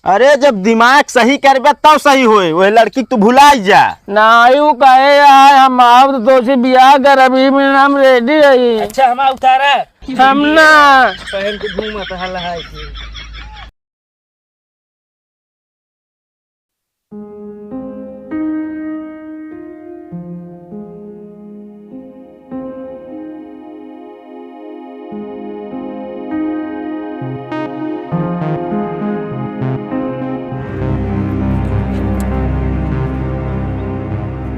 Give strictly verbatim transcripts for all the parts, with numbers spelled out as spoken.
अरे, जब दिमाग सही करबे तब सही होए। वह लड़की तू भुलाई जा। नाही, उ कहे यार, हम आव तो तोसे बियाह कर, अभी में हम ready रही। अच्छा, हम उतारा। हम ना। पहन के घूमत हल है कि।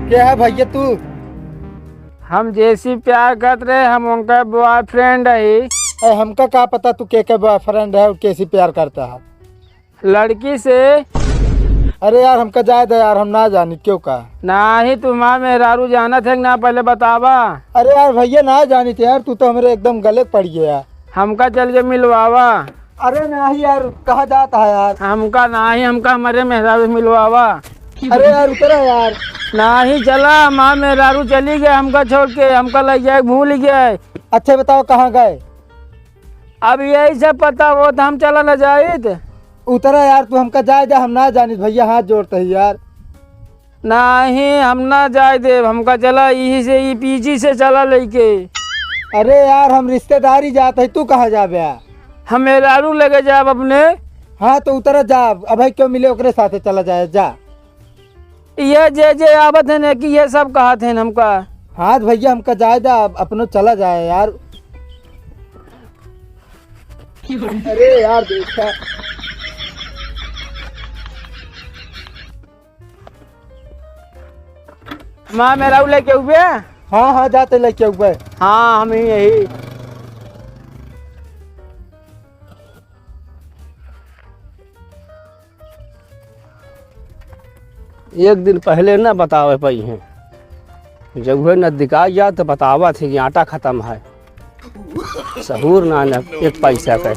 के है भैया तू? हम जेसे प्यार करत रहे, हम उनका boyfriend रही। अरे हमका का पता तू के के boyfriend है और केसे प्यार करता है? लड़की से। अरे यार, हमका जाए दे यार, हम ना जानी, क्यों का? नाही, तुम्हार मेहरारू जानत है कि ना, पहले बतावा। अरे यार भैया, ना जानी थे यार, तू तो हमरे एकदम गले पड़ गया। हमका चल के मिलवावा। अरे नाही यार, कहाँ जाता है यार? हमका नाही, हमका हमरे मेहरारू से मिलवावा। अरे यार, उतरा यार। नाही, चला, हमार मेहरारू चली गए हमका छोड़ के, हमका लइ जाए भूल गए। अच्छा बताओ, कहाँ गए? अब यही सब पता होत हम चला न जाइत। उतरा यार, तू हमका जाए दे, हम ना जानित भैया, हाथ जोड़त ही यार। नाही, हम ना जाए देब, हमका चला यही से, ई पीजी से चला लइके। अरे यार, हम रिश्तेदारी जात ही, तू कहाँ जाबे? हम मेहरारू लगे जाब अपने। हाँ, तो उतरा जा, अभय क्यों मिले, ओकरे साथे चला जाए, जा। ये जे जे आवत है ना कि ये सब कहत है हमका। हाँ भैया, हमका जाए दा, अपनो चला जाए यार। अरे यार, देखा। माँ मेहरारू लेके उबे? हाँ, हाँ, जाते लेके उबे। हाँ, हम ही यही। एक दिन पहले ना बतावे पाई हैं, जब उहे नजदीक आ गया तो बतावा थे कि आटा खत्म है। सहूर ना, ना एक पैसा का।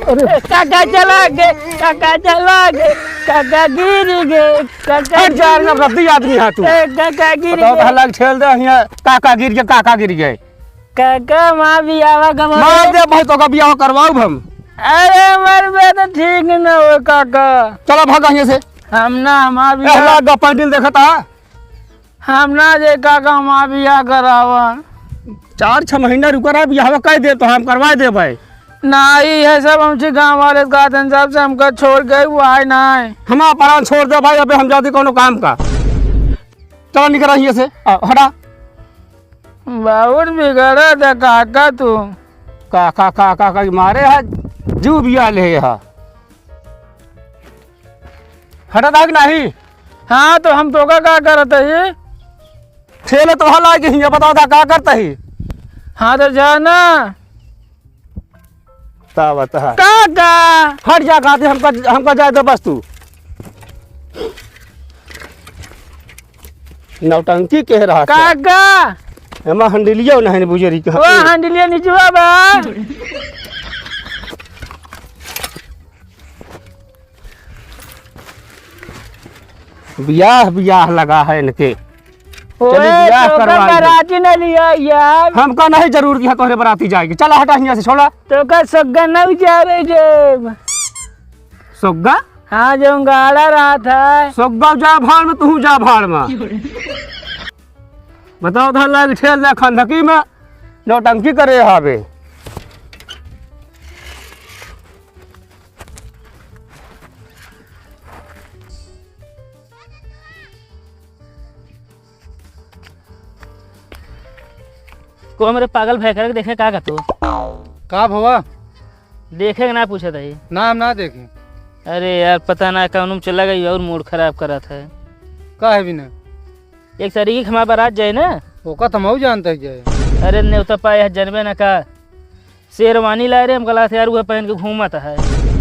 अरे काका चला गए, काका चला गए, काका गिर गए, काका हट जा रे, गिर गद्दी आदमी है तू। ए, काका गिर बताओ तो गए। हल्ला के ठेल दे, हियाँ काका गिर गए, काका गिर गए। काका, हमार बियाह करवा मार दे। दे भाई, तो का बियाह करवाऊ हम। अरे, मरबे तो ठीक न हो, काका। चला भाग हियाँ से। हम ना, हमार ए, बियाह हल्ला गा पैंडिल देखता। हम ना जे, काका, हमार बियाह करावा। चार छह महीना रुका रहा, बियाह कह दे तो हम करवा दे भाई। नाही, ये सब हमसे गाँव वाले कहते हैं, जब से हमका छोड़ गए, वो आए ना आए। हमारा प्राण छोड़ दे भाई, अबे हम जाते कोनो काम का। चला निकल हियाँ से, आ, हटा। बहुत बिगड़ा था काका तू। काका, काका, का मारे हा, जू बिया ले हा। हटा था कि नाही? हाँ, तो हम तोका का करत ही? खेले तो हला के हियाँ बताओ था, का करत ही? हाँ, तो जा ना। का बता? काका! हट जा, कहते हमका, हमका जाए दे बस तू। नौटंकी कह रहा था। काका! एमा हंडिलिया नहीं बुझे रही कहाँ वो पे। हंडिलिया निचवा बा। बियाह, बियाह लगा है इनके। ओए, चलिए, बियाह तो का करवा दो। बराती न लिया यार। हमका नहीं जरूरत है तोहरे बराती जाए के। चला हटा हियाँ से, छोड़ा। तो का सोग्गा न उजारे जेब? सोग्गा? हाँ, जो गाड़ा रहा था। सोग्गा जा भाड़ में, तू जा भाड़ में। बताओ, धर लाग ठेल जा खंधकी में, नौटंकी करे हावे। को हमरे पागल भैकरा के देखे का का तू? का भवा? देखे के ना पूछत है। ना, हम ना देखे। अरे यार, पता ना कौन में चला गई और मूड खराब करत है। का है बिना? एक तारीख हमार बारात जाए ना। ओका तो हमहू जानत है जाए। अरे नेवता पाए है, जनबे ना का? शेरवानी लाए रहे, हम कहला यार, वह पहन के घूमत है।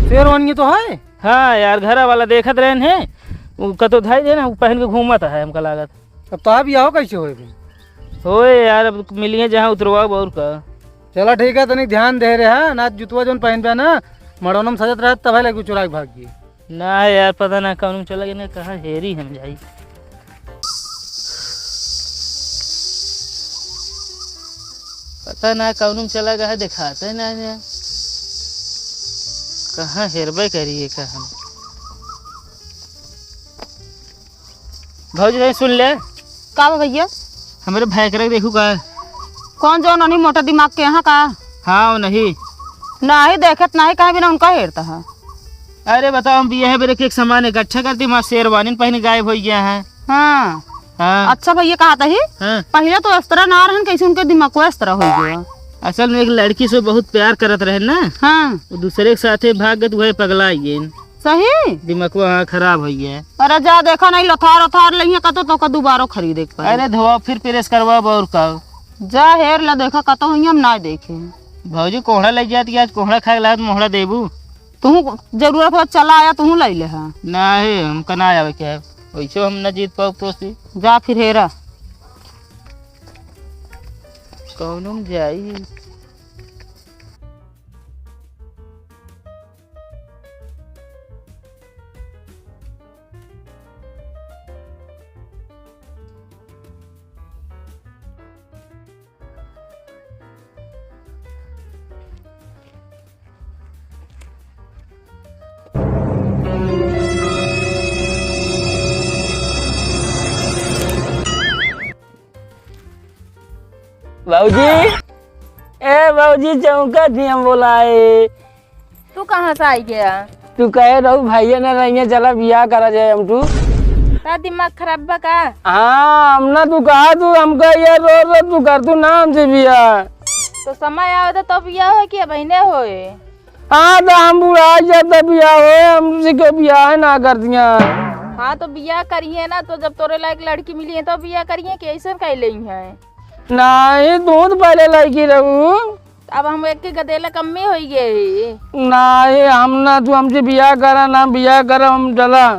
शेरवानी तो है? हाँ यार, घर वाला देखत रहन है, उ कतो धाई दे ना, उ पहन के घूमत है, हमका लागत। अब तो आप यहाँ कैसे होए बे? होए यार, अब मिलिए जहाँ उतरवाओ और का। चला ठीक है, तनिक ध्यान दे रहे, हाँ? ना जुतवा जौन पहन बे ना, मड़ौनम सजत रहत, तब है लगे चुराक भाग गई। ना यार, पता ना कौन चला गया, ना कहाँ हेरी हम जाई। पता ना कौन चला गया, देखाते ना, ना। कहाँ हेरबे करी एका हम। भौजी, भाई सुन ले। का बा भैया? हमरे भैकरा के देखू का? कौन, जौन ओनही मोटा दिमाग के यहाँ का? हाँ, ओनही। नाहीं देखत, नाहीं कहे बिना उनका हेरता है। अरे बताओ, हम बियाह बेरे के एक सामान इकट्ठा करती, हमार शेरवानी पहन गायब होइ गया है। हाँ। हाँ। अच्छा भैया, कहत ही, हाँ। पहिले तो इस तरह ना रहन, कैसे उनके दिमाग को इस तरह होइ गया? असल में एक लड़की से बहुत प्यार करत रहे ना। हाँ। वो दूसरे के साथे भाग गए तो वह पगला गए। सही? दिमागवा, हाँ, खराब होइ गया। अरे जा देखा नहीं, लथार उथार लइहे कतो तो का दोबारा खरीदे के पड़े। अरे धोआ फिर प्रेस करवा और का। जा हेर ला देखा कतो हुई हम ना देखे। भौजी कोहड़ा लइ जात कि आज कोहड़ा खाए के लागत मोहड़ा देबू। तू जरूरत हो चला आया, तू लइ ले हा। नाहीं, हमका ना आवे के है। वैसे हम ना जीत पाओ तो सी। जा फिर हेरा। कौनो में जाई। भौजी, ए भौजी, चौंका थी हम बोलाए। तू कहाँ से आई गया? तू कहे रहू भैया ना रहिए, चला बियाह करा जाए हम तू। ता दिमाग खराब बा का? हाँ, हम ना तू कहा तू हमका ये रो रो तू कर तू ना हमसे बियाह। तो समय आवे तो, तो बियाह होए कि अबहिने होए? हाँ, तो हम बुढ़ा जाए तो बियाह होए, हमसे के बियाह ना कर दिया। हाँ, तो बियाह करिए ना, तो जब तोरे लायक लड़की मिली है तो बियाह करिए कि ऐसे कह लेई है? नाहीं, तू तो पहले लड़की रहू। अब हम एक के गदेला कम में होई गए ही। नाहीं, हम ना, तू हमसे बियाह करा ना, बियाह करा, हम चला।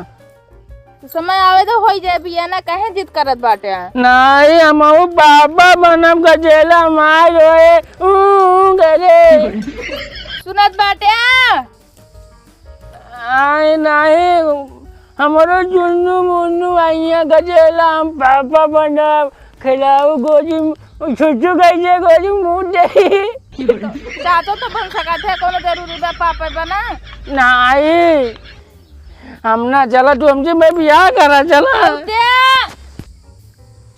तो समय आवे तो होई जाए बियाह ना, काहे जिद करत बाटे? नाहीं, हम ऊ पापा बनब गदेला मार होए, ऊ करे। सुनत बाटे? आए नाहीं, हमरो जुन्नू मुन्नू आइया गदेला, हम पापा बनब, खिलाऊ गोजी, छुच्छू कैसे गोजी मुँह दे। चाचो तो बन सकत है, कोनो जरूरी बा पापा बना? नाहीं, हम ना चला, तू हमसे मैं बियाह करा, चला।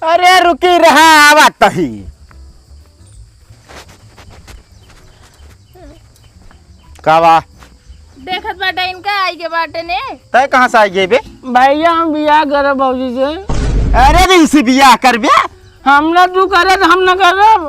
अरे रुकी रहा, आवत ही। का बा? देखत बाटे इनका आई के बाटे ने। तै कहाँ से आई गई बे? भैया हम बियाह करब भौजी से। अरे दिन से बियाह करबे? हम ना तू करे तो हम ना करब।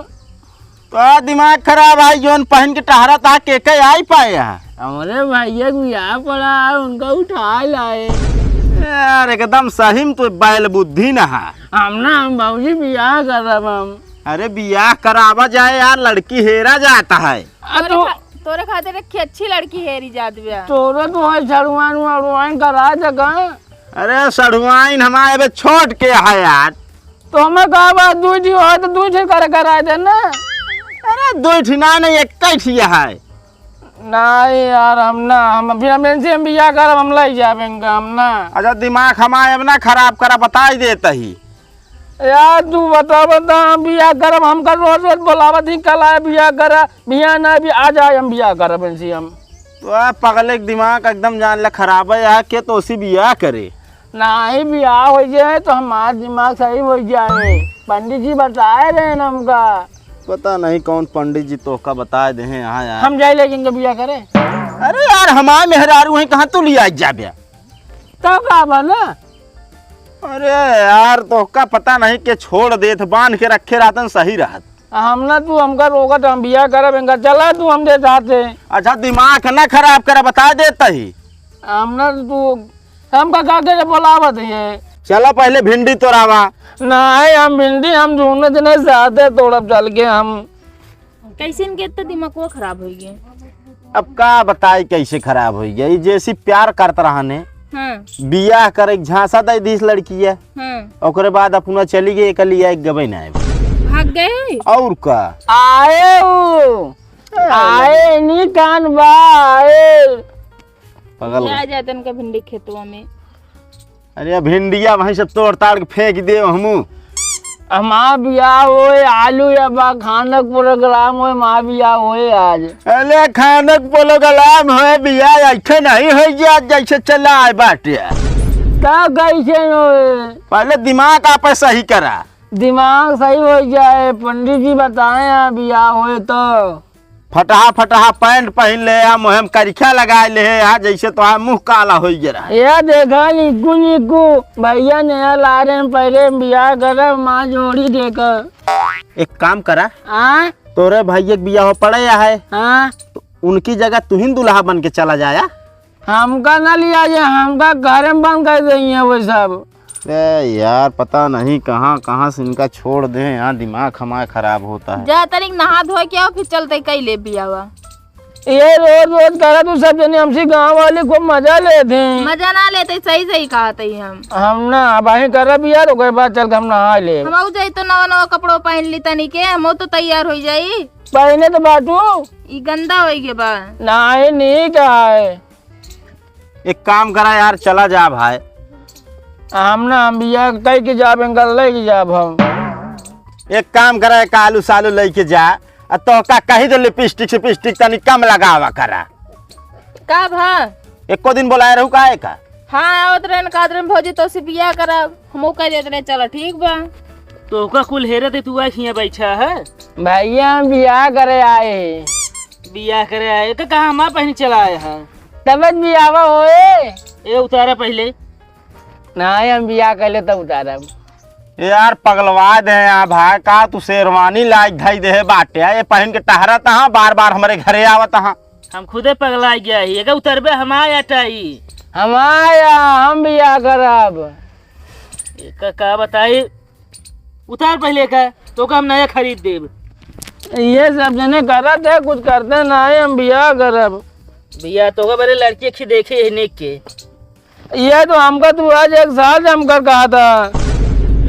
तो दिमाग खराब है, जौन पहन के टहरा था के के आई पाए है। हमरे भैया के बियाह पड़ा है, उनका उठा लाए। यार एकदम सही में तो बैल बुद्धि न है। हम ना हम भौजी बियाह करब हम। अरे बियाह करावा जाए यार, लड़की हेरा जाता है। आ, तोरे तो खा-, तोरे खातिर एक अच्छी लड़की हेरी जात बा। तोरे तो है सड़ुआइन वड़ुआइन करा सका। अरे सड़ुआइन हमारे अबे छोट के है यार। तो हमें कहा बा, दुई ठी हो तो दुई ठी कर करा दे ना। अरे दुई ठी ना, नहीं, एक ही ठी है। नहीं यार, हम ना, हम बिना मेंशन बियाह करब, हम लई जाब इनका, हम ना। अच्छा दिमाग हमारे अब ना खराब करा, बताई देता ही। यार, तू बता, बता, हम बियाह करब, हमका रोज रोज बोलावत ही, कल आए बियाह करा, बियाह ना भी आ जाए, हम बियाह करब इनसे हम। तो आ पगले के दिमाग एकदम जान ले खराब है, यहाँ के तो उसी बियाह करे। नाही, बियाह हो जाए तो हमार दिमाग सही हो जाए, पंडित जी बताए रहे ना हमका। पता नहीं कौन पंडित जी तोहका बताए दे हैं यहाँ यार। हम जाए लेकिन के बियाह करे। अरे यार, हमार मेहरारू हैं, कहाँ तू लिया जाबे? तब का बा ना? अरे यार, तोहका पता नहीं के छोड़ देत, बांध के रखे रहतन सही रहत। हम ना, तू हमका रोकत, हम बियाह करब, इनका चला तू हमरे साथे। अच्छा, दिमाग ना खराब करा, बता देत ही। हम ना, तू हमका का के बोलावत है? चला पहले भिंडी तोड़ावा। नहीं, हम भिंडी, हम दोनों जने साथे तोड़ब चल के हम। कैसे इनके इतना दिमागवा खराब होइ गए? अब का बताई कैसे खराब होइ गया। ई जैसी प्यार करत रहने, हाँ। बियाह करे के झांसा दे दीस लड़की है। हाँ। ओकरे बाद अपना चली गई, एकली आए गबे ना आए। भाग गए? और का? आए ऊ। आए। आए, नी कान बा, आए। पगल। आ जातन का भिंडी खेतवा में। अरे भिंडिया वहीं से तोड़ ताड़ के फेंक दे हमू। हमार बियाह होए, आलू या बा खानक program होए, हमार बियाह होए आज। अरे खानक program होए, बियाह ऐसे नहीं होई जे आज जैसे चला आए बाटे। तब कैसे न होए? पहले दिमाग आपे सही करा। दिमाग सही हो जाए, पंडित जी बताए हैं बियाह होए तो। फटहा फटहा पैंट पहिन ले आ, मुँह में करिखा लगाए ले आ, जैसे तोहार मुँह काला होइ गया रहा। ये देखा निक्कू निक्कू, भैया नया ला रहे हैं, पहले हम बियाह करब, माँ जोड़ी देखा। एक काम करा, हाँ? तोरे भैया के बियाह पड़े है, हाँ? तो उनकी जगह तू ही दुल्हा बन के चला जाया। हमका ना लिया जे, हमका घर में बंद कर देइहैं वो सब। ए यार, पता नहीं कहाँ कहाँ से इनका छोड़ दे, यहाँ दिमाग हमारा खराब होता है। जा तनिक नहा धोए के आओ, फिर चलते कई ले बियावा। ये रोज रोज करा तू सब जने, हमसे गाँव वाले खूब मजा लेते हैं। मजा ना लेते, सही सही कहत ही हम। हम ना, अब अहीं करब यार, ओकर बाद चल के हम नहा ले। हम आऊ जाई तो नवा नवा कपड़ो पहन ली तनी के, हम तो तैयार हो जाई। पहने तो बाटू। ई गंदा होई गे बा। नहीं, नहीं कहा है। एक काम करा यार, चला जा भाई। हम ना, हम बियाह कई के जाब, इनका लेके जाब हम। एक काम करा, एक आलू सालू लेके जा, आ तोहका कही तो लिपस्टिक सिपस्टिक तनी कम लगावा करा। का भा? एको दिन बोलाए रहू काहे का? हाँ, आवत रहे न, कहत रहे भौजी तोसे बियाह करब, हमहू कह देत रहे चला ठीक बा। तोहका कुल हेरे दे तू आइस हियाँ बैठा है। भैया हम बियाह करे आए। बियाह करे आए, तो कहाँ हमार पहन चला आए है? तब बियाहवा होए। ए उतारा पहले। नाहीं, हम बियाह कर ले तब उतारब। ए यार, पगलवा दे यहाँ भाई, का तू शेरवानी लाइक धई दे बाटे, ये पहन के टहरत हाँ, बार बार हमरे घरे आवत हाँ। हम खुदे पगला गया ही, एका उतरबे हमार अटाई। हमार, हम बियाह करब। एका का बताई, उतार पहले का, तो का हम नया खरीद देब। ये सब जने करत है, कुछ करते ना है, हम बियाह करब। बियाह तो का बरे लड़की अच्छी देखे है नेक के। ये तो हमका तू आज एक साल से हमका कहा था।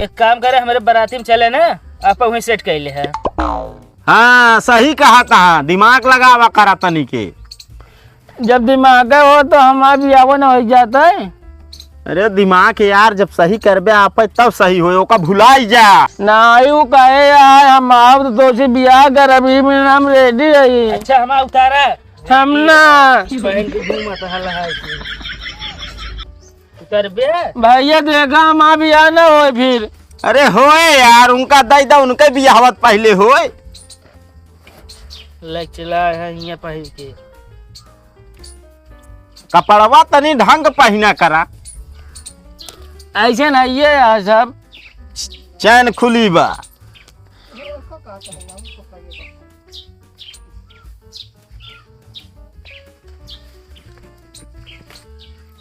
एक काम करे, हमरे बराती में चले ना, आप वहीं सेट कर ले है। हाँ, सही कहा था, दिमाग लगावा करा तनी के। जब दिमाग हो तो हमार बियाह न हो जाता है। अरे दिमाग यार, जब सही करबे आप तब सही होए, ओका भुलाई जा। नाहीं, वो कहे यार, हम आप तो तोसे बियाह करब, ई में हम रेडी रही। अच्छा, हम उतारा। हम ना। बहन के घूम आता हल्ला है। उतरबे? भैया देखा, हमार बियाह ना होए फिर। अरे होए यार, उनका दई दा, उनके बियाहवत पहले होए। ले चला है हियाँ पहिर के। कपड़वा तनी ढंग पहिना करा। ऐसे नहीं है यार सब। चैन खुली बा।